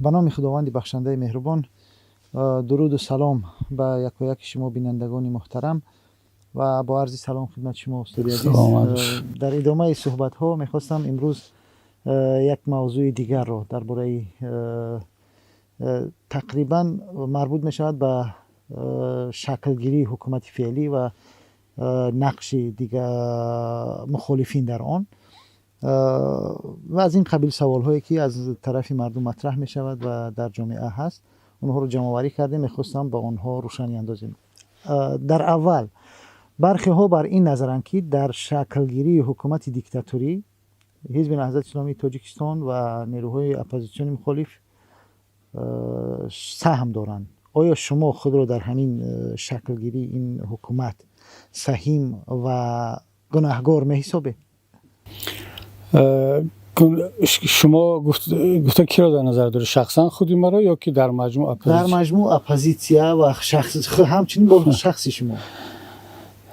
Ба номи Худованди бахшандаи меҳрубон. Дуруду салом ба якояки шумо, бинандагони муҳтарам, ва бо арзи салом хидмати шумо, устоди азиз. Дар идомаи суҳбатҳо мехостам имрӯз як мавзӯи дигарро дар бораи, тақрибан марбут мешавад ба шаклгирии ҳукумати феълӣ ва нақши мухолифин дар он ва аз ин қабил саволҳое, ки аз тарафи мардум матраҳ мешавад ва дар ҷомеа ҳаст, онҳоро ҷамъоварӣ кардем, мехостам ба онҳо рӯшанӣ андозем. Дар аввал, бархеҳо бар ин назаранд, ки дар шаклгирии ҳукумати диктаторӣ Ҳизби Наҳзати Исломии Тоҷикистон ва нерӯҳои оппозитсиони мухолиф саҳм доранд. Оё шумо худро дар ҳамин шаклгирии ин ҳукумат саҳим ва гунаҳгор меҳисобед? Шумо гуфта, киро дар назар доред? Шахсан худи маро ё ки дар маҷмӯъ? Дар маҷмӯъ оппозитсия ва ҳамчунин бо шахси шумо.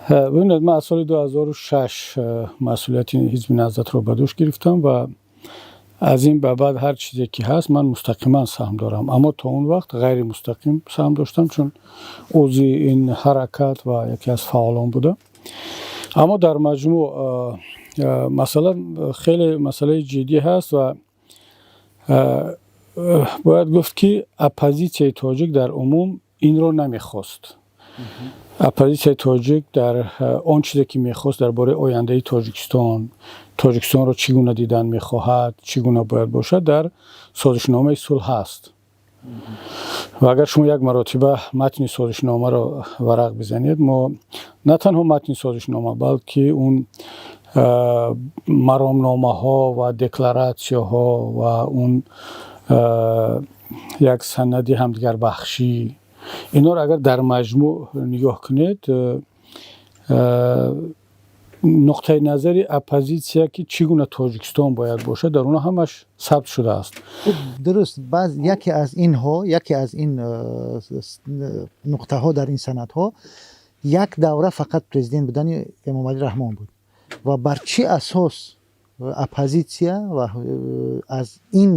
Бибинед, ман аз соли 2006 масъулияти Ҳизби Наҳзатро ба дӯш гирифтам ва аз ин ба баъд ҳар чизе ки ҳаст, ман мустақиман саҳм дорам, аммо то он вақт ғайримустақим саҳм доштам, чун узви ин ҳаракат ва яке аз фаъолон будам. Аммо дар маҷмӯъ масъала хеле масъалаи ҷиддӣ ҳаст ва бояд гуфт, ки оппозитсияи тоҷик дар умум инро намехост. Оппозитсияи тоҷик дар он чизе ки мехост дар бораи ояндаи Тоҷикистон, Тоҷикистонро чӣ гуна дидан мехоҳад, чӣ гуна бояд бошад, дар созишномаи сулҳ ҳаст. Ва агар шумо як маротиба матни созишномаро варақ бизанед, мо на танҳо матни созишнома, балки он маромномаҳо ва декларатсияҳо ва он як санади ҳамдигарбахшӣ, инҳоро агар дар маҷмӯъ нигоҳ кунед, нуқтаи назари оппозитсия, ки чӣ гуна Тоҷикистон бояд бошад, дар онҳо ҳамаш сабт шудааст. Дуруст, баъз яке аз инҳо, яке аз ин нуқтаҳо дар ин санадҳо як давра фақат президент будани Эмомалӣ Раҳмон буд. Ва бар чӣ асос оппозитсия ва аз ин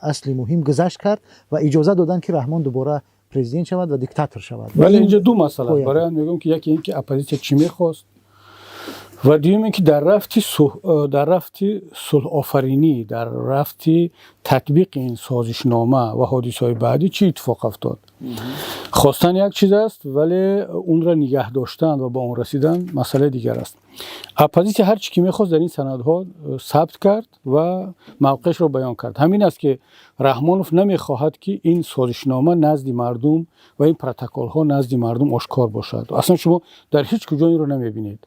асли муҳим гузашт кард ва иҷоза доданд, ки Раҳмон дубора президент шавад ва диктатор шавад? Вале инҷо ду масъала аст. Барои ҳам мегӯям, ки яке ин ки оппозитсия чӣ мехост ва дуюм ин ки дар рафти сулҳофаринӣ, дар рафти татбиқи ин созишнома ва ҳодисаҳои баъдӣ чӣ иттифоқ афтод. Хостан як чиз аст, вале онро нигаҳ доштан ва ба он расидан масъалаи дигар аст. Оппозитсия ҳар чӣ ки мехост, дар ин санадҳо сабт кард ва мавқеашро баён кард. Ҳамин аст, ки Раҳмонов намехоҳад, ки ин созишнома назди мардум ва ин протоколҳо назди мардум ошкор бошад. Аслан шумо дар ҳеҷ куҷо инро намебинед.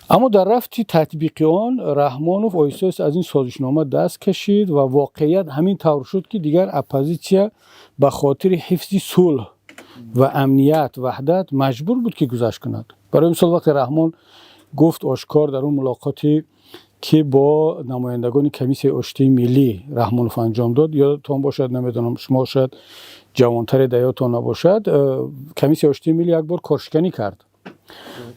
Аммо дар рафти татбиқи он Раҳмонов оҳиста оҳиста аз ин созишнома даст кашид ва воқеият ҳамин тавр шуд, ки дигар оппозитсия ба хотири ҳифзи сулҳ ва амният, ваҳдат маҷбур буд, ки гузашт кунад. Барои мисол, вақте Раҳмон гуфт ошкор дар он мулоқоте, ки бо намояндагони Комиссияи оштии миллӣ Раҳмонов анҷом дод, ёдатон бошад, намедонам, шумо шояд ҷавонтаре, дар ёдтон набошад, Комиссияи оштии миллӣ як бор коршиканӣ кард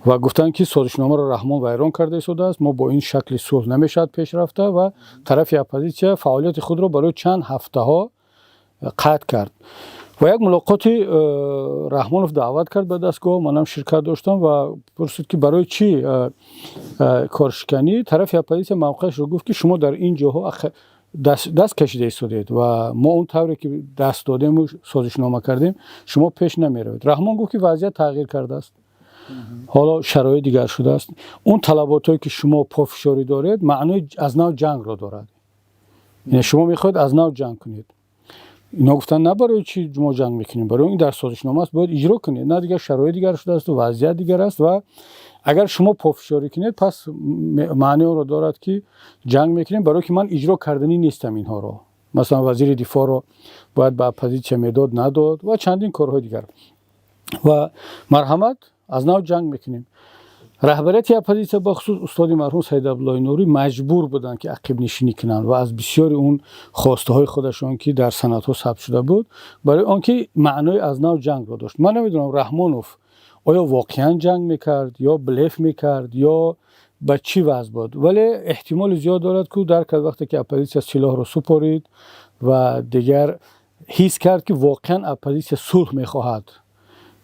ва гуфтанд, ки созишномаро Раҳмон вайрон карда истодааст, мо бо ин шакли сулҳ намешавад пеш рафта. Ва тарафи оппозитсия фаъолияти худро барои чанд ҳафтаҳо қатъ кард. Ва як мулоқоти Раҳмонов даъват кард ба дастгоҳ, манам ширкат доштам, ва пурсид, ки барои чӣ коршиканӣ. Тарафи оппозитсия мавқеашро гуфт, ки шумо дар ин ҷоҳо даст кашида истодед ва мо он тавре ки даст додему созишнома кардем, шумо пеш намеравед. Раҳмон гуфт, ки вазъият тағйир кардааст, ҳоло шароит дигар шудааст, он талаботҳое, ки шумо пофишорӣ доред, маънои аз нав ҷангро дорад, яъне шумо мехоҳед аз нав ҷанг кунед. Инҳо гуфтанд: на, барои чӣ мо ҷанг мекунем? Барои ин дар созишнома аст, бояд иҷро кунед. На, дигар шароит дигар шудааст, вазъият дигар аст ва агар шумо пофишорӣ кунед, пас маънии онро дорад, ки ҷанг мекунем, барое ки ман иҷро карданӣ нестам инҳоро. Масалан, вазири дифоъро бояд ба оппозитсия медод, надод ва чандин корҳои дигар. Ва марҳамат, аз нав ҷанг мекунем. Раҳбарияти оппозитсия, бахусус устоди марҳум Саид Абдуллои Нурӣ, маҷбур буданд, ки ақибнишинӣ кунанд ва аз бисёри он хостаҳои худашон, ки дар санадҳо сабт шуда буд, барои он ки маънои аз нав ҷангро дошт. Ман намедонам, Раҳмонов оё воқеан ҷанг мекард ё блеф мекард ё Ба чӣ вазъ буд, вале эҳтимоли зиёд дорад, ки дарк кард, вақте ки оппозитсия силоҳро супорид ва дигар ҳис кард, ки воқеан оппозитсия сулҳ мехоҳад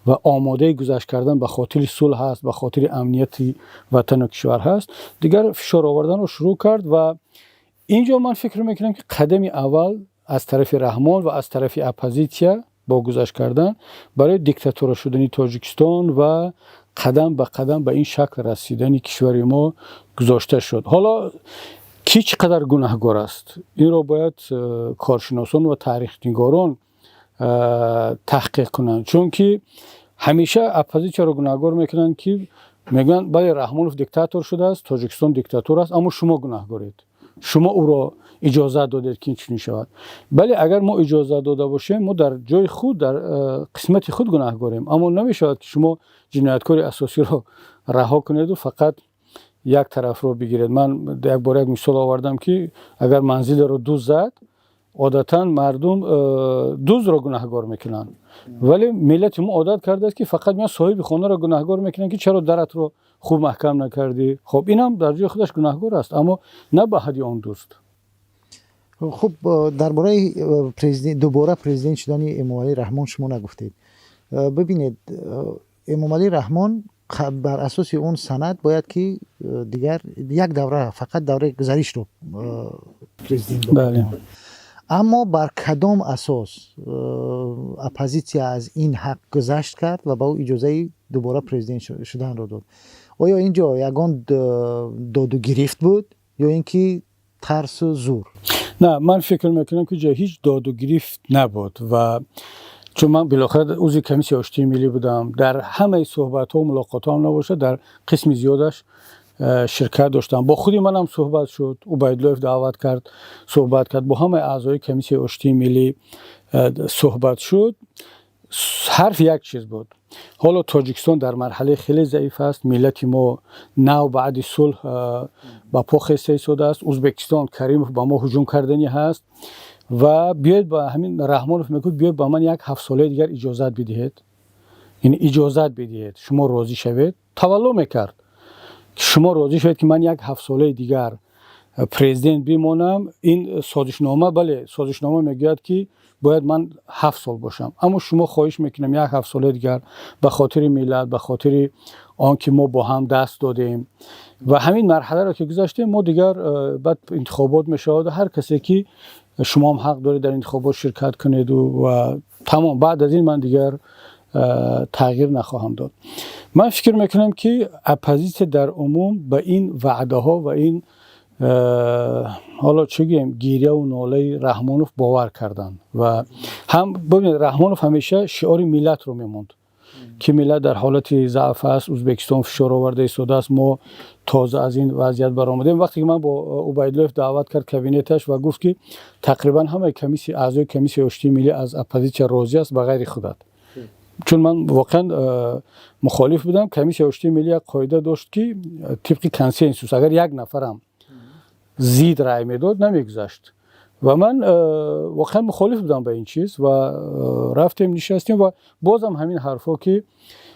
ва омодаи гузашт кардан ба хотири сулҳ ҳаст, ба хотири амнияти ватану кишвар ҳаст, дигар фишор оварданро шурӯъ кард. Ва инҷо ман фикр мекунам, ки қадами аввал аз тарафи Раҳмон ва аз тарафи оппозитсия бо гузашт кардан барои диктатура шудани Тоҷикистон ва қадам ба қадам ба ин шакл расидани кишвари мо гузошта шуд. Ҳоло кӣ чӣ қадар гунаҳгор аст, инро бояд коршиносон ва таърихнигорон таҳқиқ кунанд, чунки ҳамеша оппозитсияро гунаҳгор мекунанд, ки мегӯянд: бале, Раҳмонов диктатор шудааст, Тоҷикистон диктатур аст, аммо шумо гунаҳгоред, шумо ӯро иҷозат додед, ки ин чунин шавад. Бале, агар мо иҷозат дода бошем, мо дар ҷои худ, дар қисмати худ гунаҳгорем, аммо намешавад, ки шумо ҷинояткори асосиро раҳо кунеду фақат як тарафро бигиред. Ман як бор як мисол овардам, ки агар манзилеро дузд зад, одатан мардум дуздро гунаҳгор мекунанд, вале миллати мо одат кардааст, ки фақат меян соҳиби хонаро гунаҳгор мекунанд, ки чаро даратро хуб маҳкам накардӣ. Хоб, инам дар ҷои худаш гунаҳгор аст, аммо на ба ҳадди он дузд. Хуб, дар бораи дубора президент шудани Эмомалӣ Раҳмон шумо нагуфтед. Бибинед, Эмомалӣ Раҳмон бар асоси он санад бояд ки дигар як давра, фақат давраи гузаришро президент. Аммо бар кадом асос оппозитсия аз ин ҳақ гузашт кард ва ба ӯ иҷозаи дубора президент шуданро дод? Оё ин ҷо ягон доду гирифт буд ё ин ки тарсу зур? На, ман фикр мекунам, ки ҷо ҳеҷ доду гирифт набуд ва чун ман билохира узви комиссияи оштии миллӣ будам, дар ҳамаи суҳбатҳо, мулоқотҳо ҳам набошад, дар қисми зиёдаш ширкат доштам. Бо худи манам суҳбат шуд, Убайдуллоев даъват кард, суҳбат кард, бо ҳамаи аъзои комиссияи оштии миллӣ суҳбат шуд. Ҳарф як чиз буд: ҳоло Тоҷикистон дар марҳалаи хеле заиф аст, миллати мо нав баъди сулҳ ба по хеста истодааст, Узбекистон, Каримов ба мо ҳуҷум карданӣ ҳаст ва биёед, ба ҳамин Раҳмонов мегӯяд: биёед, ба ман як ҳафтсолаи дигар иҷозат бидиҳед, яъне иҷозат бидиҳед, шумо розӣ шавед. Тавалло мекард: шумо розӣ шавед, ки ман як ҳафтсолаи дигар президент бимонам. Ин созишнома, бале, созишнома мегӯяд, ки бояд ман 7 сол бошам, аммо шумо хоҳиш мекунам, як ҳафтсолаи дигар ба хотири миллат, ба хотири он ки мо бо ҳам даст додем ва ҳамин марҳаларо ки гузаштем, мо дигар баъд интихобот мешавад, ҳар касе ки шумо ҳам ҳақ доред дар интихобот ширкат кунеду ва тамом, баъд аз ин ман дигар тағйир нахоҳам дод. Ман фикр мекунам, ки оппозитсия дар умум ба ин ваъдаҳо ва ин, ҳоло чӣ гӯем, гиряву нолаи Раҳмонов бовар карданд. Ва ҳам бибинед, Раҳмонов ҳамеша шиори миллатро мемонд, ки миллат дар ҳолати заъф аст, Узбекистон фишор оварда истодааст, мо тоза аз ин вазъият баромадем. Вақте ки ман бо Убайдуллоев даъват кард кабинеташ ва гуфт, ки тақрибан ҳамаи комиссия, аъзои комиссияи оштии миллӣ аз оппозитсия розӣ аст, ба ғайри худат, чун ман воқеан мухолиф будам. Комиссияи оштии миллӣ як қоида дошт, ки тибқи консенсус, агар як нафарам зид рай медод, намегузашт. Ва ман воқеан мухолиф будам ба ин чиз. Ва рафтем, нишастем ва бозам ҳамин ҳарфҳо, ки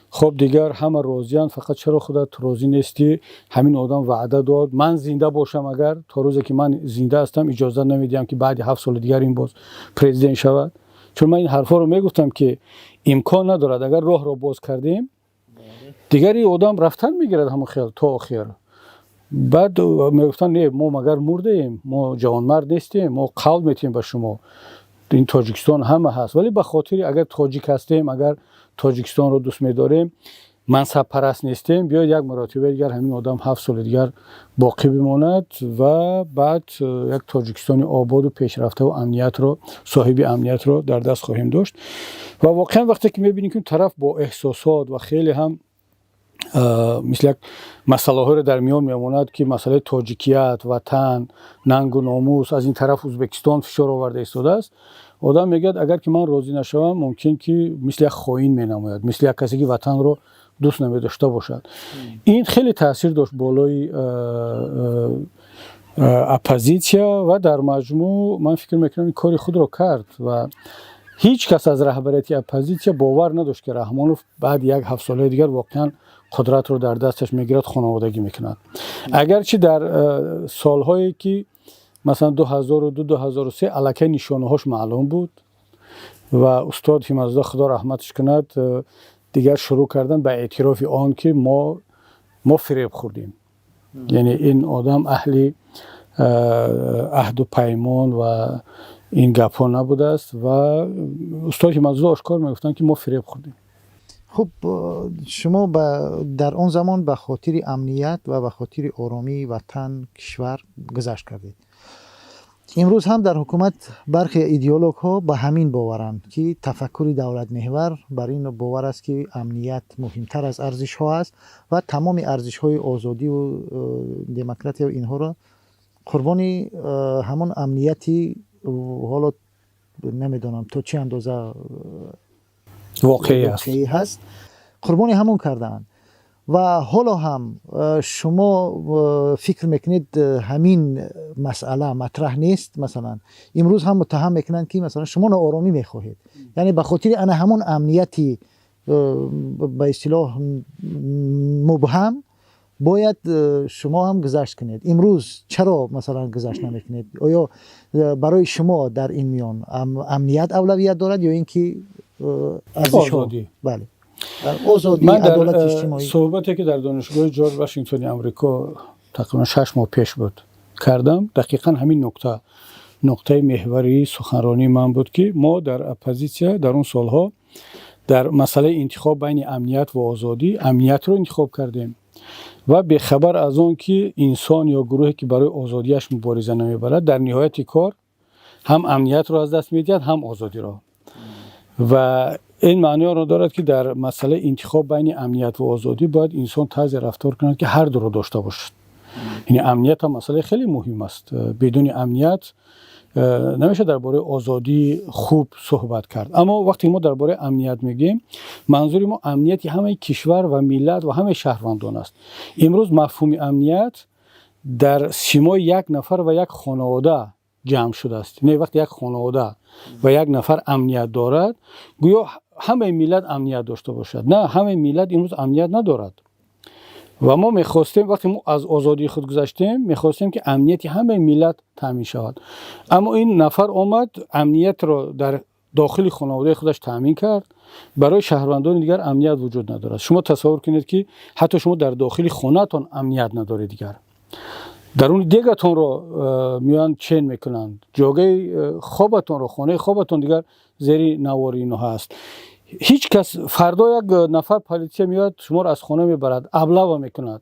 хоб, дигар ҳама розиянд, фақат чаро худат розӣ нестӣ? Ҳамин одам ваъда дод: ман зинда бошам, агар то рӯзе ки ман зинда ҳастам, иҷозат намедиҳам, ки баъди 7 соли дигар ин боз президент шавад. Чун ман ин ҳарфҳоро мегуфтам, ки имкон надорад, агар роҳро боз кардем, дигар ин одам рафтан мегирад ҳамон хел то охир. Баъд мегуфтанд: не, мо магар мурдаем? Мо ҷавонмард нестем? Мо қавл метиҳем ба шумо, ин Тоҷикистон ҳама ҳаст, вале ба хотири агар тоҷик ҳастем, агар Тоҷикистонро дӯст медорем, мансабпараст нестем, биёед, як маротиба дигар ҳамин одам 7 соли дигар боқӣ бимонад ва баъд як Тоҷикистони ободу пешрафтаву амниятро, соҳиби амниятро дар даст хоҳем дошт. Ва воқеан вақте ки мебинем, ки тараф бо эҳсосот ва хеле ҳам мисли як масъалаҳоеро дар миён мемонад, ки масъалаи тоҷикият, ватан, нангу номус, аз ин тараф Узбекистон фишор оварда истодааст, одам мегӯяд: агар ки ман розӣ нашавам, мумкин ки мисли як хоин менамояд, мисли як касе ки ватанро дӯст намедошта бошад. Ин хеле таъсир дошт болои оппозитсия ва дар маҷмӯъ ман фикр мекунам, ин кори худро кард ва ҳеҷ кас аз раҳбарияти оппозитсия бовар надошт, ки Раҳмонов баъди як ҳафтсолаи дигар воқеан Қудратро дар дасташ мегирад, хонаводагӣ мекунад. Агарчи дар солҳое ки масалан 2002, 2003 аллакай нишонаҳош маълум буд ва устод Ҳимматзода, Худо раҳматаш кунад, дигар шурӯъ кардан ба эътирофи он ки мо фиреб хӯрдем. Яъне ин одам аҳли аҳду паймон ва ин гапҳо набудааст ва устод Ҳимматзода ошкор мегуфтанд, ки мо фиреб хӯрдем. Хуб, шумо дар он замон ба хотири амният ва ба хотири оромии ватан, кишвар гузашт кардед. Имрӯз ҳам дар ҳукумат бархе идеологҳо ба ҳамин боваранд, ки тафаккури давлатмеҳвар бар ин бовар аст, ки амният муҳимтар аз арзишҳо аст ва тамоми арзишҳои озодиву демократия инҳоро қурбони ҳамон амнияти ҳоло намедонам то чӣ андоза воқеӣ аст. Воқеӣ ҳаст, қурбони ҳамон кардаанд. Ва ҳоло ҳам шумо фикр мекунед, ҳамин масъала матраҳ нест? Масалан, имрӯз ҳам муттаҳам мекунанд, ки масалан шумо нооромӣ мехоҳед, яъне ба хотири ана ҳамон амнияти ба истилоҳ мубҳам бояд шумо ҳам гузашт кунед. Имрӯз чаро масалан гузашт намекунед? Оё барои шумо дар ин миён амният авлавият дорад ё ин ки арзишҳо? Озодӣ. Бале, озодӣ. Ман дар адолати иҷтимоӣ. Суҳбате ки дар Донишгоҳи Ҷорҷ Вашингтони Амрико тақрибан 6 моҳ пеш буд кардам, дақиқан ҳамин нуқта нуқтаи меҳварии суханронии ман буд, ки мо дар оппозитсия дар он солҳо дар масъалаи интихоб байни амният ва озодӣ амниятро интихоб кардем ва бехабар аз он ки инсон ё гурӯҳе ки барои озодиаш мубориза намебарад, дар ниҳояти кор ҳам амниятро аз даст медиҳад, ҳам озодиро. Ва ин маъниро дорад, ки дар масъалаи интихоб байни амният ва озодӣ бояд инсон тарзе рафтор кунад, ки ҳар дуро дошта бошад. Яъне амният ҳам масъалаи хеле муҳим аст. Бидуни амният намешавад дар бораи озодӣ хуб суҳбат кард. Аммо вақте мо дар бораи амният мегӯем, манзури мо амнияти ҳамаи кишвар ва миллат ва ҳамаи шаҳрвандон аст. Имрӯз мафҳуми амният дар симои як нафар ва як хонавода ҷамъ шудааст. Не, вақте як хонавода ва як нафар амният дорад, гӯё ҳамаи миллат амният дошта бошад. На, ҳамаи миллат имрӯз амният надорад. Ва мо мехостем, вақте мо аз озодии худ гузаштем, мехостем, ки амнияти ҳамаи миллат таъмин шавад. Аммо ин нафар омад, амниятро дар дохили хонаводаи худаш таъмин кард, барои шаҳрвандони дигар амният вуҷуд надорад. Шумо тасаввур кунед, ки ҳатто шумо дар дохили хонаатон амният надоред, дигар даруни дегатонро меоянд, чен мекунанд, ҷогаи хобатонро, хонаи хобатон дигар зери навори инҳо ҳаст. Ҳеҷ кас, фардо як нафар полисия меояд, шуморо аз хона мебарад, облава мекунад.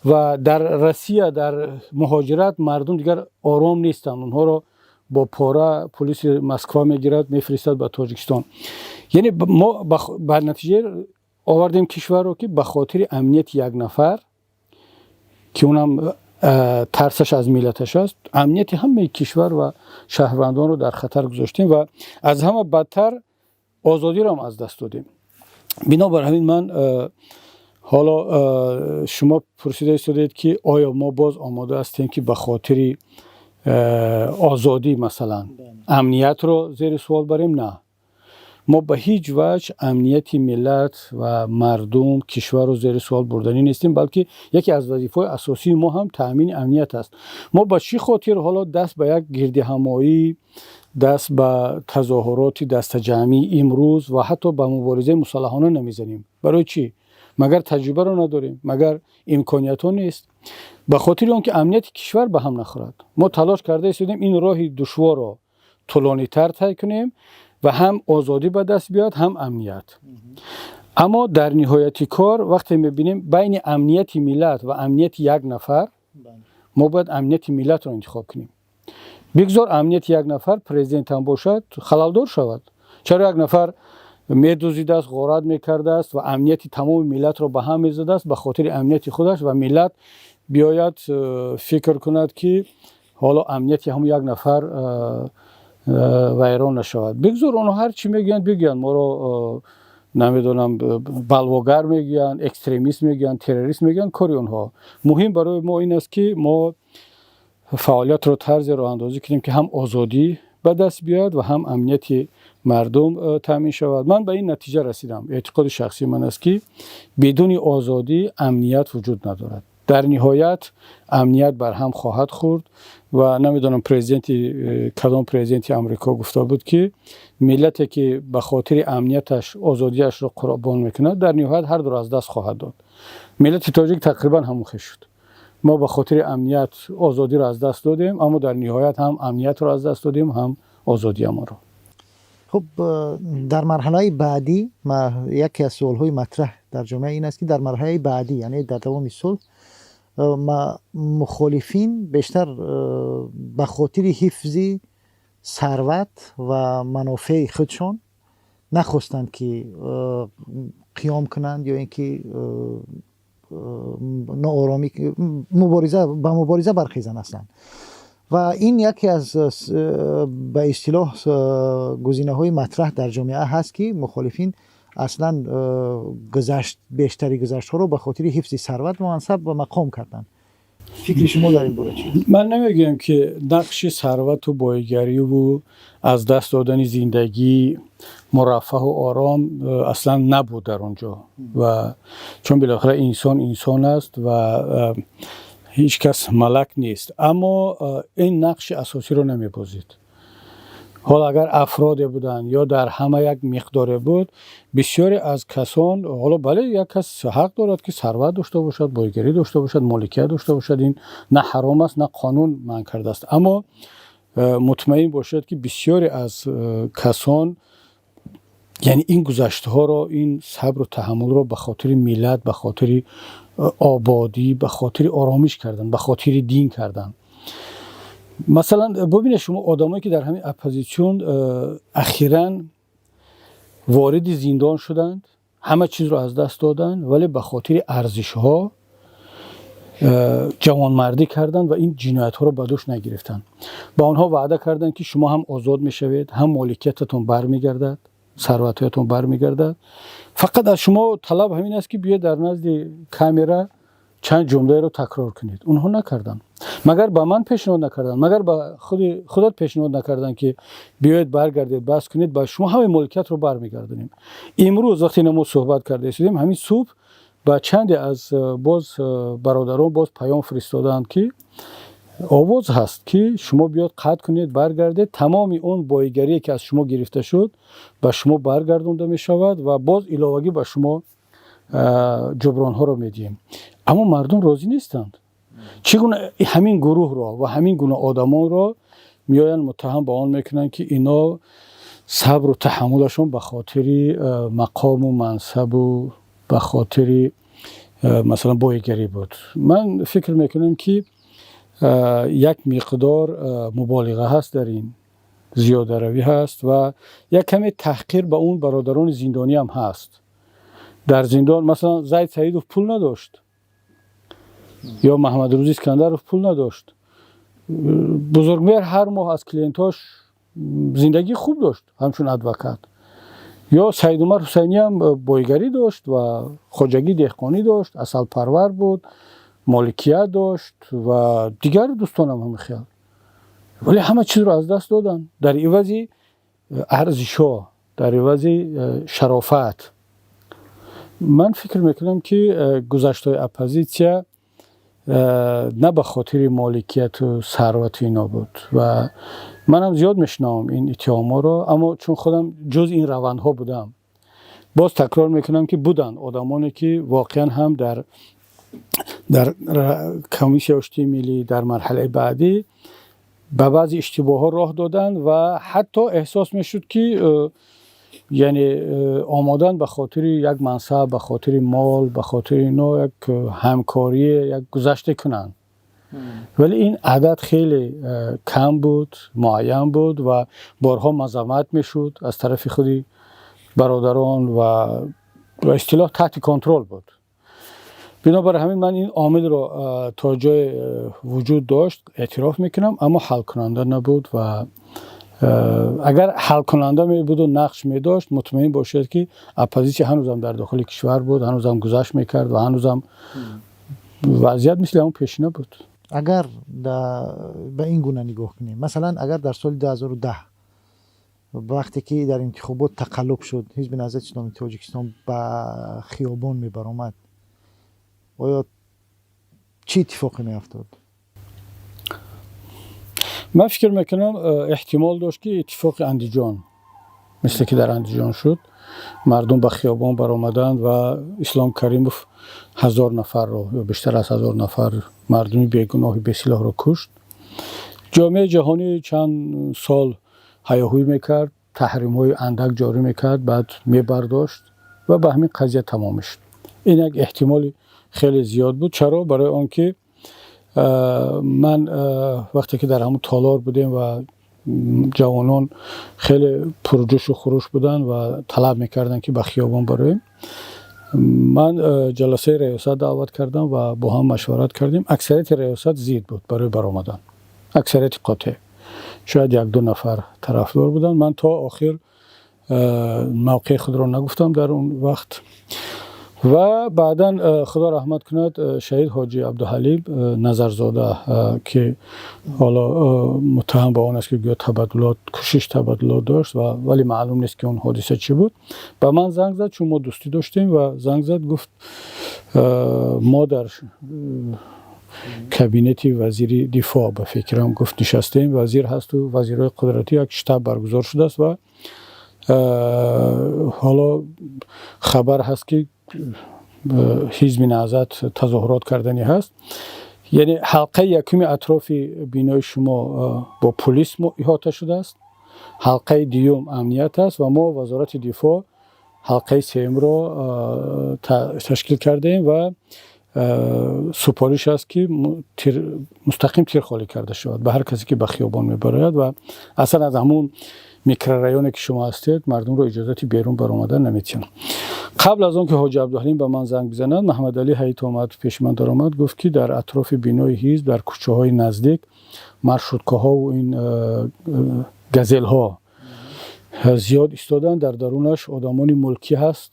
Ва дар Россия, дар муҳоҷират мардум дигар ором нестанд, онҳоро бо пора полиси Москва мегирад, мефиристад ба Тоҷикистон. Яъне мо ба натиҷа овардем кишварро, ки ба хотири амнияти як нафар, ки унам тарсаш аз миллаташ аст, амнияти ҳамаи кишвар ва шаҳрвандонро дар хатар гузоштем ва аз ҳама бадтар озодиро ҳам аз даст додем. Бинобар ҳамин ман ҳоло шумо пурсида истодаед, ки оё мо боз омода ҳастем, ки ба хотири озодӣ масалан амниятро зери суол барем? На, мо ба ҳеҷ ваҷҳ амнияти миллат ва мардум, кишварро зери суол бурданӣ нестем, балки яке аз вазифаҳои асосии мо ҳам таъмини амният аст. Мо ба чӣ хотир ҳоло даст ба як гирдиҳамоӣ, даст ба тазоҳуроти дастаҷамъӣ имрӯз ва ҳатто ба муборизаи мусаллаҳона намезанем? Барои чӣ? Магар таҷрибаро надорем? Магар имкониятҳо нест? Ба хотири он ки амнияти кишвар ба ҳам нахӯрад. Мо талош карда истодем ин роҳи душворро тӯлонитар тай кунем ва ҳам озодӣ ба даст биёяд, ҳам амният. Аммо дар ниҳояти кор вақте мебинем байни амнияти миллат ва амнияти як нафар, мо бояд амнияти миллатро интихоб кунем. Бигзор амнияти як нафар, президент ҳам бошад, халалдор шавад. Чаро як нафар медузидааст, ғорат мекардааст ва амнияти тамоми миллатро ба ҳам мезадааст, ба хотири амнияти худаш ва миллат биёяд, фикр кунад, ки ҳоло амнияти ҳамон як нафар вайрон нашавад? Бигзор онҳо ҳар чӣ мегӯянд, бигӯянд. Моро, намедонам, балвогар мегӯянд, экстремист мегӯянд, террорист мегӯянд, кори онҳо. Муҳим барои мо ин аст, ки мо фаъолиятро тарзе роҳандозӣ кунем, ки ҳам озодӣ ба даст биёяд ва ҳам амнияти Мардум таъмин шавад. Ман ба ин натиҷа расидам, эътиқоди шахсии ман аст, ки бидуни озодӣ амният вуҷуд надорад. Дар ниҳоят амният барҳам хоҳад хӯрд. Ва намедонам, президенти кадом президенти Амрико гуфта буд, ки миллате, ки ба хотири амнияташ озодиашро қурбон мекунад, дар ниҳоят ҳар дуро аз даст хоҳад дод. Миллати тоҷик тақрибан ҳамон хел шуд. Мо ба хотири амният озодиро аз даст додем, аммо дар ниҳоят ҳам амниятро аз даст додем, ҳам озодиамонро. Хуб, дар марҳалаи баъдӣ яке аз суолҳои матраҳ дар ҷомеа ин аст, ки дар марҳалаи баъдӣ, яъне дар давоми сулҳ, мухолифин бештар ба хотири ҳифзи сарват ва манофеи худшон нахостанд, ки қиём кунанд ё ин ки нооромӣ, мубориза, ба мубориза бархезанд аслан. Ва ин яке аз, ба истилоҳ, гузинаҳои матраҳ дар ҷомеа ҳаст, ки мухолифин аслан гузашт, бештари гузаштҳоро ба хотири ҳифзи сарват, мансаб ва мақом карданд. Фикри шумо дар ин бора чи? Ман намегӯям, ки нақши сарвату бойгариву аз даст додани зиндагӣ, мураффаҳу ором аслан набуд дар он ҷо. Ва чун билохира инсон инсон аст ва ҳеҷ кас малак нест, аммо ин нақши асосиро намебозид. Ҳоло агар афроде буданд ё дар ҳама як миқдоре буд, бисёре аз касон, ҳоло бале, як кас ҳақ дорад, ки сарват дошта бошад, бойгарӣ дошта бошад, моликият дошта бошад. Ин на ҳаром аст, на қонун манъ кардааст. Аммо мутмаин бошед, ки бисёре аз касон, яъне ин гузаштҳоро, ин сабру таҳаммулро ба хотири миллат, ба хотири ободӣ, ба хотири оромиш карданд, ба хотири дин карданд. Масалан, бубинед шумо, одамое, ки дар ҳамин оппозитсион ахиран вориди зиндон шуданд, ҳама чизро аз даст доданд, вале ба хотири арзишҳо ҷавонмардӣ карданд ва ин ҷиноятҳоро ба дӯш нагирифтанд. Ба онҳо ваъда карданд, ки шумо ҳам озод мешавед, ҳам моликиятатон бармегардад, сарватҳоятон бармегардад, фақат аз шумо талаб ҳамин аст, ки биёед, дар назди камера чанд ҷумлаеро такрор кунед. Онҳо накарданд. Магар ба ман пешниҳод накарданд? Магар ба худи худат пешниҳод накарданд, ки биёед, баргардед, баҳс кунед, ба шумо ҳамаи моликиятро бармегардонем? Имрӯз, вақте ина мо суҳбат карда истодем, ҳамин субҳ ба чанде аз боз бародарон боз паём фиристодаанд, ки овоз ҳаст, ки шумо биёд, қатъ кунед, баргардед, тамоми он боигарие, ки аз шумо гирифта шуд, ба шумо баргардонда мешавад ва боз иловагӣ ба шумо ҷубронҳоро медиҳем. Аммо мардум розӣ нестанд. Чӣ гуна ҳамин гурӯҳро ва ҳамин гуна одамонро меоянд, муттаҳам ба он мекунанд, ки ино сабру таҳаммулашон ба хотири мақому мансабу ба хотири, масалан, боигарӣ буд? Ман фикр мекунам, ки як миқдор муболиға ҳаст дар ин, зиёдаравӣ ҳаст ва як каме таҳқир ба он бародарони зиндониам ҳаст. Дар зиндон, масалан, Зайд Саидов пул надошт ё Маҳмадрӯзи Искандаров пул надошт. Бузургмеҳр ҳар моҳ аз клиентҳош зиндагии хуб дошт ҳамчун адвокат. Ё Саидумар Ҳусайниам боигарӣ дошт ва хоҷагии деҳқонӣ дошт, асалпарвар буд, моликият дошт ва дигар дӯстонам ҳамин хел, вале ҳама чизро аз даст доданд дар ивази арзишҳо, дар ивази шарофат. Ман фикр мекунам, ки гузаштҳои оппозитсия на ба хотири моликияту сарвату ино буд. Ва манам зиёд мешунавам ин иттиҳомҳоро, аммо чун худам ҷуз ин равандҳо будам, боз такрор мекунам, ки буданд одамоне, ки воқеан ҳам дар комиссияи оштии миллӣ дар марҳалаи баъдӣ ба баъзе иштибоҳҳо роҳ доданд ва ҳатто эҳсос мешуд, ки яъне омоданд ба хотири як мансаб, ба хотири мол, ба хотири ино як ҳамкорие, як гузаште кунанд. Вале ин адад хеле кам буд, муайян буд ва борҳо мазаммат мешуд аз тарафи худи бародарон ва ба истилоҳ таҳти контрол буд. Бинобар ҳамин ман ин омилро то ҷое вуҷуд дошт эътироф мекунам, аммо ҳалкунанда набуд. Ва агар ҳалкунанда мебуду нақш медошт, мутмаин бошед, ки оппозитсия ҳанӯзам дар дохили кишвар буд, ҳанӯзам гузашт мекард ва ҳанӯзам вазъият мисли ҳамон пешина буд. Агар ба ин гуна нигоҳ кунем, масалан, агар дар соли 2010 Вақте ки дар интихобот тақаллуб шуд, Ҳизби Наҳзати Исломии Тоҷикистон ба хиёбон мебаромад, оё чӣ иттифоқе меафтод? Ман фикр мекунам, эҳтимол дошт, ки иттифоқи Андиҷон, мисле ки дар Андиҷон шуд, мардум ба хиёбон баромаданд ва Ислом Каримов 1000 нафарро ё бештар аз 1000 нафар мардуми бегуноҳи бесилоҳро кушт. Ҷомеаи ҷаҳонӣ чанд сол ҳаёҳӯй мекард, таҳримҳои андак ҷорӣ мекард, баъд мебардошт ва ба ҳамин қазия тамом мешуд. Ин як эҳтимоли хеле зиёд буд. Чаро? Барои он ки ман вақте ки дар ҳамун толор будем ва ҷавонон хеле пурҷӯшу хуруш буданд ва талаб мекарданд, ки ба хиёбон бароем, ман ҷаласаи риёсат даъват кардам ва бо ҳам машварат кардем. Аксарияти риёсат зид буд барои баромадан, аксарияти қотеъ, шояд як-ду нафар тарафдор буданд. Ман то охир мавқеи худро нагуфтам дар он вақт. Ва баъдан, Худо раҳмат кунад, шаҳид Ҳоҷи Абдуҳалим Назарзода, ки ҳоло муттаҳам ба он аст, ки гӯё табаддулот, кӯшиш табаддулот дошт, ва вале маълум нест, ки он ҳодиса чӣ буд, ба ман занг зад, чун мо дӯстӣ доштем, ва занг зад, гуфт: «Мо дар кабинети вазири дифоъ, ба фикрам, гуфт, нишастем, вазир ҳасту вазирҳои қудратӣ, як штаб баргузор шудааст ва ҳоло хабар ҳаст, ки Ҳизби Наҳзат тазоҳурот карданӣ ҳаст. Яъне ҳалқаи якуми атрофи бинои шумо бо пулис иҳота шудааст, ҳалқаи дуюм амният аст ва мо, Вазорати дифоъ, ҳалқаи сеюмро ташкил кардаем ва супориш аст, ки мустақим тир холӣ карда шавад ба ҳар касе, ки ба хиёбон мебарояд, ва аслан аз ҳамун микрорайоне, ки шумо ҳастед, мардумро иҷозати берун баромадан наметиҳанд». Қабл аз он ки Ҳоҷи Абдуҳалим ба ман занг бизанад, Маҳаммадалӣ Ҳаит омад, пеши ман даромад, гуфт, ки дар атрофи бинои ҳизб, дар кӯчаҳои наздик маршруткаҳову ин газелҳо зиёд истоданд, дар дарунаш одамони мулкӣ ҳаст,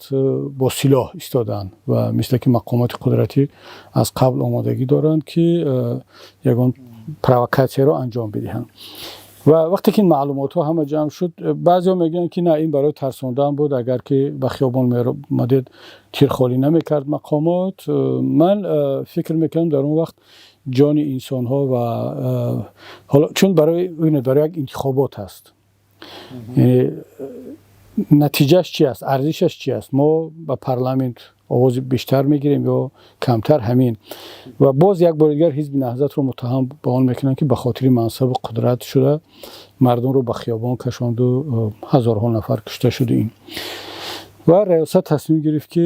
бо силоҳ истоданд ва мисле ки мақомоти қудратӣ аз қабл омодагӣ доранд, ки ягон провокатсияро анҷом бидиҳанд. Ва вақте ки ин маълумотҳо ҳама ҷамъ шуд, баъзеҳо мегӯянд, ки на, ин барои тарсондан буд, агар ки ба хиёбон меомадед, тир холӣ намекард мақомот. Ман фикр мекунам, дар он вақт ҷони инсонҳо ва ҳоло чун барои, бибинед, барои як интихобот аст, яъне натиҷааш чи аст, арзишаш чи аст? Мо ба парламент овози бештар мегирем ё камтар, ҳамин. Ва боз як бори дигар Ҳизби Наҳзатро муттаҳам ба он мекунанд, ки ба хотири мансабу қудрат шуда мардумро ба хиёбон кашонду ҳазорҳо нафар кушта шуду ин. Ва риёсат тасмим гирифт, ки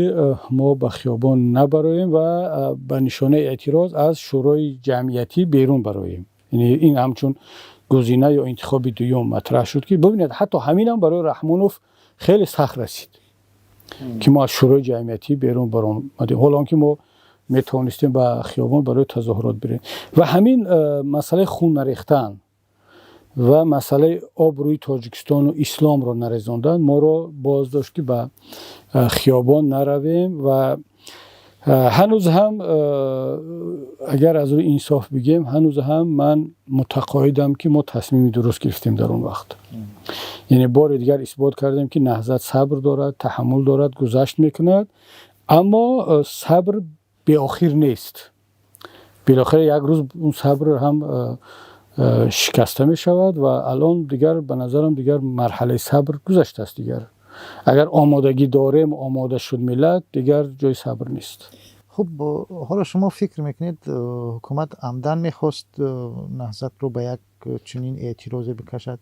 мо ба хиёбон набароем ва ба нишонаи эътироз аз Шӯрои ҷамъиятӣ берун бароем. Яъне ин ҳамчун гузина ё интихоби дуюм матраҳ шуд, ки бибинед, ҳатто ҳаминам барои Раҳмонов хеле сахт расид, ки мо аз Шӯрои ҷамъиятӣ берун баромадем, ҳоло он ки мо метавонистем ба хиёбон барои тазоҳурот бирем. Ва ҳамин масъалаи хун нарехтан ва масъалаи обрӯи Тоҷикистону исломро нарезондан моро боздошт, ки ба хиёбон наравем. Ва ҳанӯз ҳам, агар аз рӯи инсоф бигем, ҳанӯз ҳам ман мутақоидам, ки мо тасмими дуруст гирифтем дар он вақт. Яъне бори дигар исбот кардем, ки Наҳзат сабр дорад, таҳаммул дорад, гузашт мекунад, аммо сабр беохир нест. Билохира як рӯз он сабр ҳам шикаста мешавад. Ва алон дигар, ба назарам, дигар марҳалаи сабр гузаштааст. Дигар агар омодагӣ дорем, омода шуд миллат, дигар ҷои сабр нест. Хуб, ҳоло шумо фикр мекунед, ҳукумат амдан мехост Наҳзатро ба як чунин эътирозе бикашад?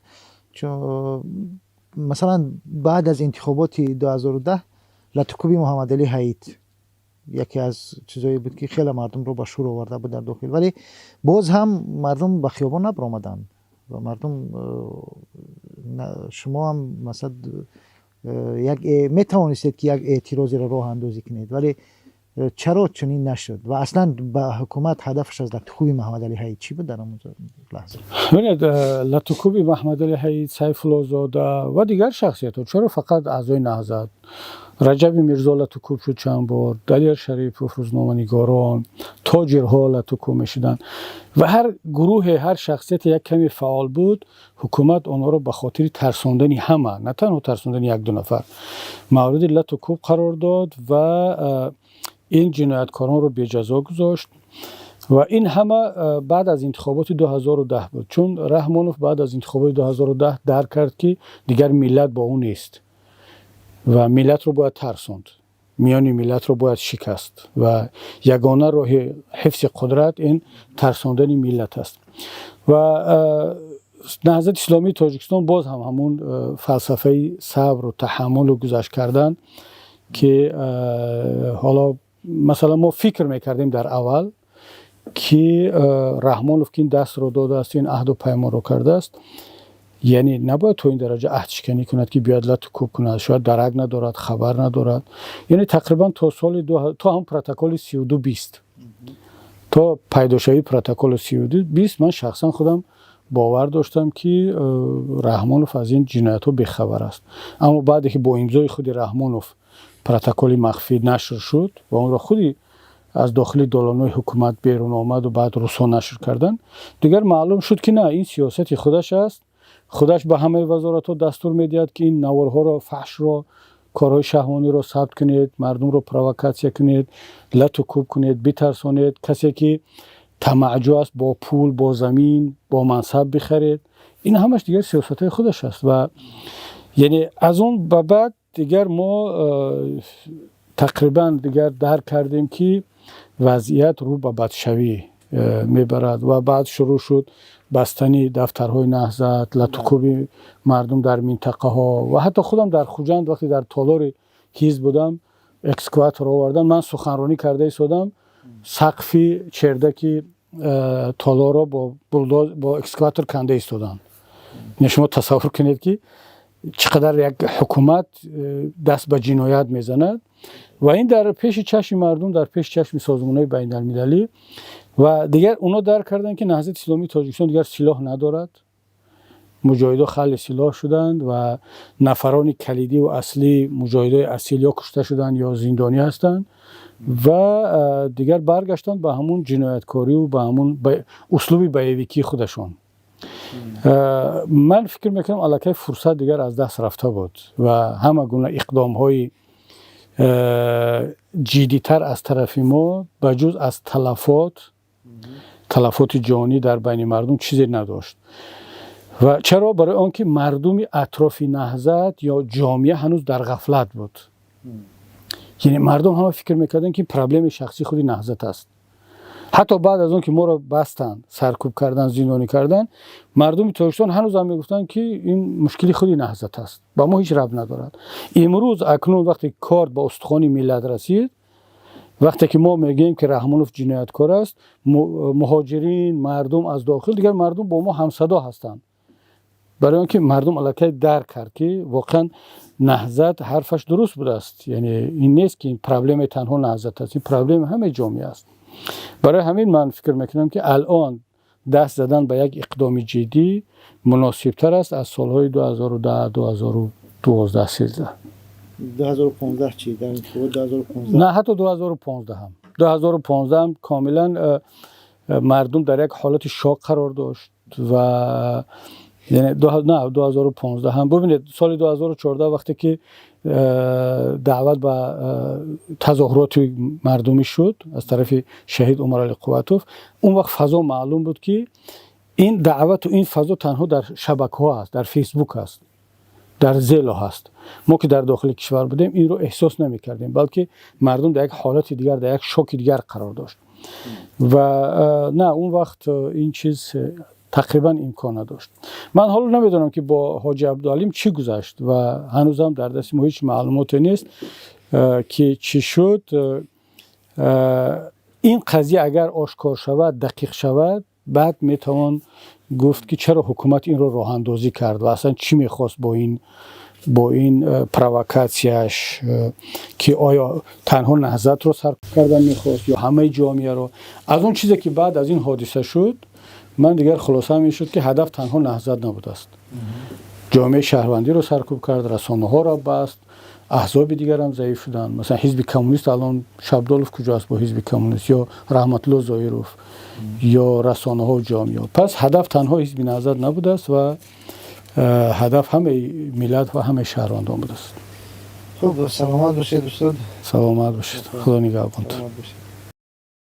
Масалан, баъд аз интихоботи 2010 латукӯби Муҳаммадалӣ Ҳаит яке аз чизое буд, ки хеле мардумро ба шӯр оварда буд дар дохил, вале боз ҳам мардум ба хиёбон набаромаданд ва мардум, шумо ҳам масалан як метавонистед, ки як эътирозеро роҳандозӣ кунед, вале чаро чунин нашуд? Ва аслан ба ҳукумат ҳадафаш аз латукӯби Муҳаммадалӣ Ҳаит чӣ буд дар он лаҳза? Бинед, латукӯби Маҳмадалӣ Ҳаит, Сайфуллозода ва дигар шахсиятҳо, чаро фақат аъзои Наҳзат? Раҷаби Мирзо лату кӯб шуд чанд бор, Далер Шарипов, рӯзноманигорон, тоҷирҳо лату кӯб мешуданд ва ҳар гурӯҳе, ҳар шахсияте як каме фаъол буд, ҳукумат онҳоро ба хотири тарсондани ҳама, на танҳо тарсондани як ду нафар, мавриди лату кӯб қарор дод ва ин ҷинояткоронро беҷазо гузошт. Ва ин ҳама баъд аз интихоботи 2010 буд, чун Раҳмонов баъд аз интихоботи 2010 дарк кард, ки дигар миллат бо ӯ нест ва миллатро бояд тарсонд, миёни миллатро бояд шикаст ва ягона роҳи ҳифзи қудрат ин тарсондани миллат аст. Ва Наҳзати Исломии Тоҷикистон боз ҳам ҳамун фалсафаи сабру таҳаммулу гузашт кардан, ки ҳоло масалан мо фикр мекардем дар аввал, ки Раҳмонов, ки ин дастро додааст, ин аҳду паймонро кардааст, яъне набояд то ин дараҷа аҳдшиканӣ кунад, ки биёяд лату кӯб кунад, шояд дарак надорад, хабар надорад. Яъне тақрибан то соли то ҳам протоколи 3220, то пайдошавии протоколи 3220 ман шахсан худам бовар доштам, ки Раҳмонов аз ин ҷиноятҳо бехабар аст. Аммо баъде ки бо имзои худи Раҳмонов протоколи махфӣ нашр шуд ва онро худи аз дохили долонҳои ҳукумат берун омаду баъд русҳо нашр карданд, дигар маълум шуд, ки на, ин сиёсати худаш аст. Худаш ба ҳамаи вазоратҳо дастур медиҳад, ки ин наворҳоро, фаҳшро, корҳои шаҳвониро сабт кунед, мардумро провокатсия кунед, лату кӯб кунед, битарсонед, касе ки тамаъҷӯ аст, бо пул, бо замин, бо мансаб бихаред. Ин ҳамаш дигар сиёсатҳои худаш аст. Ва яъне аз он ба баъд дигар мо тақрибан дигар дарк кардем, ки вазъият рӯ ба бадшавӣ мебарад. Ва баъд шурӯъ шуд бастани дафтарҳои Наҳзат, латукӯби мардум дар минтақаҳо. Ва ҳатто худам дар Хуҷанд, вақте дар толори ҳизб будам, экскаватор овардан, ман суханронӣ карда истодам, сақфи чердаки толорро бо экскаватор канда истоданд. Шумо тасаввур кунед, ки чӣ қадар як ҳукумат даст ба ҷиноят мезанад ва ин дар пеши чашми мардум, дар пеши чашми созмонҳои байналмилалӣ. Ва дигар онҳо дарк карданд, ки Наҳзати Исломии Тоҷикистон дигар силоҳ надорад, муҷоҳидо халли силоҳ шуданд ва нафарони калидиву аслӣ, муҷоҳидои асил ё кушта шуданд, ё зиндонӣ ҳастанд. Ва дигар баргаштанд ба ҳамун ҷинояткориву ба ҳамун услуби боевикии худашон. Ман фикр мекунам, аллакай фурсат дигар аз даст рафта буд ва ҳама гуна иқдомҳои ҷиддитар аз тарафи мо ба ҷуз аз талафоти ҷонӣ дар байни мардум чизе надошт. Ва чаро? Барои он ки мардуми атрофи Наҳзат ё ҷомеа ҳанӯз дар ғафлат буд. Яъне мардум ҳама фикр мекарданд, ки проблеми шахсии худи Наҳзат аст. Ҳатто баъд аз он ки моро бастанд, саркӯб карданд, зиндонӣ карданд, мардуми Тоҷикистон ҳанӯзам мегуфтанд, ки ин мушкили худи Наҳзат аст, ба мо ҳеҷ рабт надорад. Имрӯз акнун, вақте кор ба устухони миллат расид, вақте ки мо мегӯем, ки Раҳмонов ҷинояткор аст, муҳоҷирин, мардум аз дохил, дигар мардум бо мо ҳамсадо ҳастанд, барои он ки мардум аллакай дарк кард, ки воқеан Наҳзат ҳарфаш дуруст будааст. Яъне ин нест, ки проблемаи танҳо Наҳзат аст, ин проблема ҳамаи ҷомеа аст. Барои ҳамин ман фикр мекунам, ки алон даст задан ба як иқдоми ҷиддӣ муносибтар аст аз солҳои 2010, 2012, 13. 2015 чӣ? Дар интихобот 2015? На, ҳатто 2015 ҳам, 2015 ҳам комилан мардум дар як ҳолати шок қарор дошт. Ва яъне на, 2015 ҳам, бубинед, соли 2014, вақте ки даъват ба тазоҳуроти мардумӣ шуд аз тарафи шаҳид Умарали Қувватов, он вақт фазо маълум буд, ки ин даъвату ин фазо танҳо дар шабакаҳо аст, дар Фейсбук аст, дар Зело ҳаст. Мо ки дар дохили кишвар будем, инро эҳсос намекардем, балки мардум дар як ҳолати дигар, дар як шоки дигар қарор дошт. Ва на, он вақт ин чиз тақрибан имкон надошт. Ман ҳоло намедонам, ки бо Ҳоҷи Абдуалим чӣ гузашт ва ҳанӯзам дар дасти мо ҳеҷ маълумоте нест, ки чӣ шуд. Ин қазия агар ошкор шавад, дақиқ шавад, баъд метавон гуфт, ки чаро ҳукумат инро роҳандозӣ кард ва аслан чӣ мехост бо ин провокатсияш, ки оё танҳо Наҳзатро саркӯб кардан мехост ё ҳамаи ҷомеаро. Аз он чизе ки баъд аз ин ҳодиса шуд, ман дигар хулоса мешуд, ки ҳадаф танҳо Наҳзат набудааст. Ҷомеаи шаҳрвандиро саркӯб кард, расонаҳоро баст, аҳзоби дигарам заиф шуданд. Масалан, Ҳизби Коммунист, алон Шабдолов куҷоаст бо Ҳизби Коммунист, ё Раҳматулло Зоиров, ё расонаҳо, ҷомеа? Пас ҳадаф танҳо Ҳизби Наҳзат набудааст ва ҳадаф ҳамаи миллат ва ҳамаи шаҳрвандон будааст. Хуб, саломат бошед, устод. Саломат бошед, Худо нигаҳбонтон. Саломат бошед.